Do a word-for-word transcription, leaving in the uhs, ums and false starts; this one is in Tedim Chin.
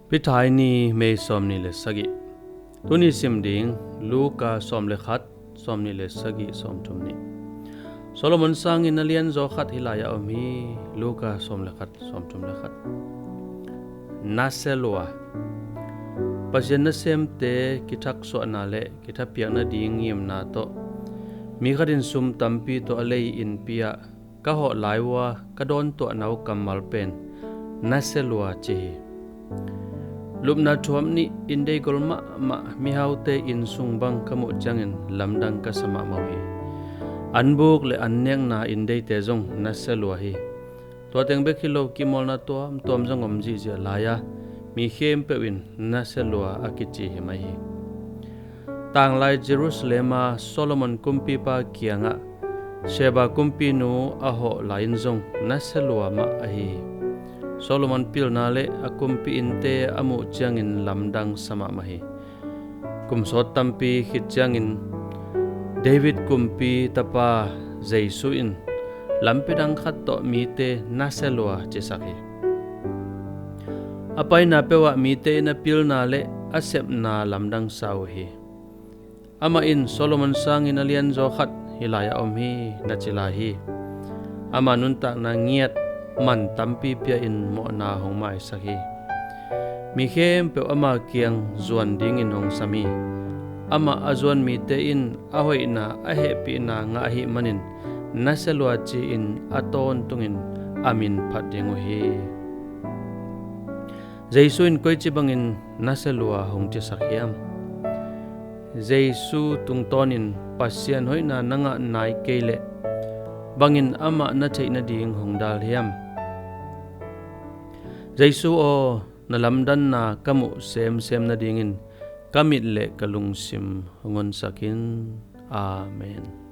Pithai ni, May sawmnih le sagih. Tuni sim ding, Luka sawm le khat, sawmnih le sagih, sawmthum nih. Solomon sangin a lianzaw khat hih lai-ah om hi. Luka sawm le khat, sawmthum le khat. Naselua. Pasian nasemte kithaksuahna le kithapiak nading ngimna tawh mi khat in sum tampi tawh a lei innpi-ah ka hawh lai uh a ka dawntuahna uh kammal pen naselua ci hi. Lupna thuam nih, inn dei gol mahmah, mihaute inn sung bang ka muh ciangin lamdang ka sa mahmah uh hi. An buk le an nekna inn deite zong naselua hi. Tua teng bek hi lo, kimawlna tuamtuam zong om zihziah lai a, mi khempeuh in naselua a kici hi mai hi. Tanglai Jerusalem a Solomon kumpipa kiangah Sheba kumpinu a hawh lai-in zong naselua mah ahi hi. Solomon pilna le a kumpi innte a muh ciangin lamdang sa mahmah hi. Kum sawt tampi khit ciangin David kumpi tapa Jesu in lampi dang khat tawh mite naselua cisak hi. A paina peuhah mite in a pilna le a sepna lamdang sa uh hi. Amah in Solomon sangin a lianzaw khat hih lai-ah om hi, na ci lai hi. Ama nuntakna ngiat man tampi pia-in mawhna hong maisak hi. Mi khempeuh ama kiang zuan dingin hong sam hi. Amah a zuan mite in a hoihna, a hehpihna ngah ahih manin naselua ci-in a tawntungin a min phat ding uh hi. Jesu in koici bangin naselua hong cisak hiam? Jesu tungtawnin Pasian hoihna na ngah nai kei leh bangin amah na theih nading hong dal hiam? Jesu aw, na lamdanna ka muh semsem nadingin ka mit le ka lungsim hong honsak in. Amen.